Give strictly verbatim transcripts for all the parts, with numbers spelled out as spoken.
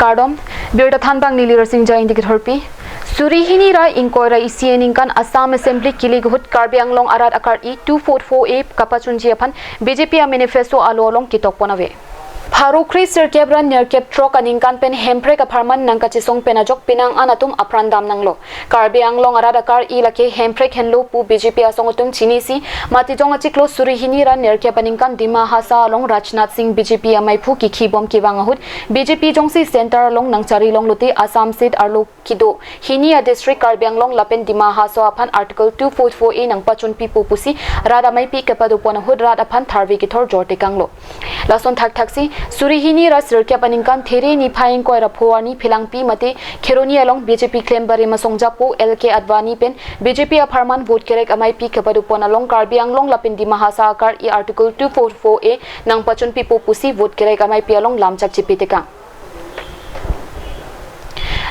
Kardom, birta thanbang neli Rasinja Ingti kethorpi. Suri hini ra ingkoi ra isi aningkan Assam Assembly kilik ahut Karbi Anglong arat akar'i two four four A kapachunji aphan B J P a manifesto alo along ketokpon ave. Pharo kre sirkep ra nerkep throk aningkan pen Hemprek apharman nangkachesong pen ajok penang an atum apran damnanglo. Karbi Anglong arat akar'i lake Hemprek henlo pu B J P asong atum chinisi, Matijong achiklo suri hini ra nerkep aningkan Dima Hasao along Rajnath Singh B J P amaiphu kikhibom kevang ahut B J P jongsi center along nangchari longlote Assam state arlo kedo hini a district Karbi Anglong lapen Dima Hasao aphan Article two four four A nangpachunpipo pusi rat ameipi kepadopon ahut rat aphan tharve kethor jortekanglo. Lason thakthaksi, suri hini ra sirkep aningkan There niphai ingkoi ra pho arni Phelangpi mate Kheroni along B J P klem barim asong japo L K Advani pen B J P apharman vote kerek ameipi kepadopon along Karbi Anglong lapen Dima Hasao akar'i Article two four four A nangpachunpipo pusi vote kerek ameipi along lamchak chipitekang.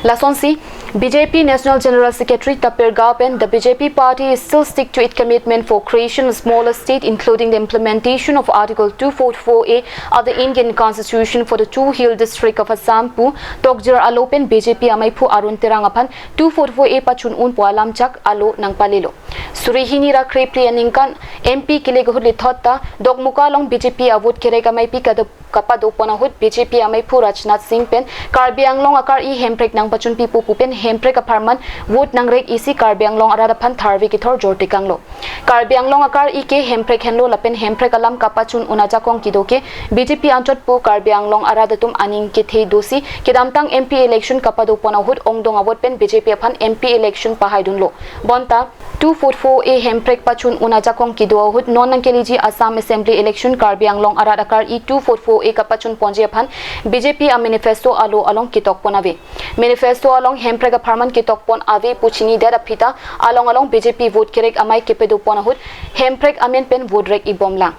Lasonsi, B J P National General Secretary Tapir Gao pen the B J P party is still stick to its commitment for creation of smaller state, including the implementation of Article two four four A of the Indian Constitution for the two hill district of Assam pu tokjir alo pen B J P amaiphu Arun Terang aphan two four four A pachun unpo alamchak alo nangpalelo. Suri hini ra krephli aningkan M P kilik ahut lithot ta Dokmoka along B J P a vote kerek ameipi kadop kapadopon ahut B J P amaiphu Rajnath Singh pen Karbi Anglong akar'i Hemprek nangpachunpipo pu pen Hemprek apharman vote nangrek isi Karbi Anglong arat aphan tharve kethor jortekanglo. Karbi Anglong akar'i ke Hemprek henlo lapen Hemprek alam kapachun un ajakong kedo ke B J P anchot pu Karbi Anglong arat atum aning kethe dosi kedamtang M P election kapadopon ahut ongdung a vote pen B J P aphan M P election pahaidunlo. Bonta two four four A Hemprek pachun un ajakong kedo ahut non nangkeleji Assam Assembly election Karbi Anglong arat akar'i two four four A kapachunponji aphan B J P a manifesto alo along ketokpon ave. Manifesto along Hemprek apharman ketokpon ave pu chinidet aphi ta along along B J P vote kerek amei kepadopon ahut Hemprek amen pen vote rek-ibomlang.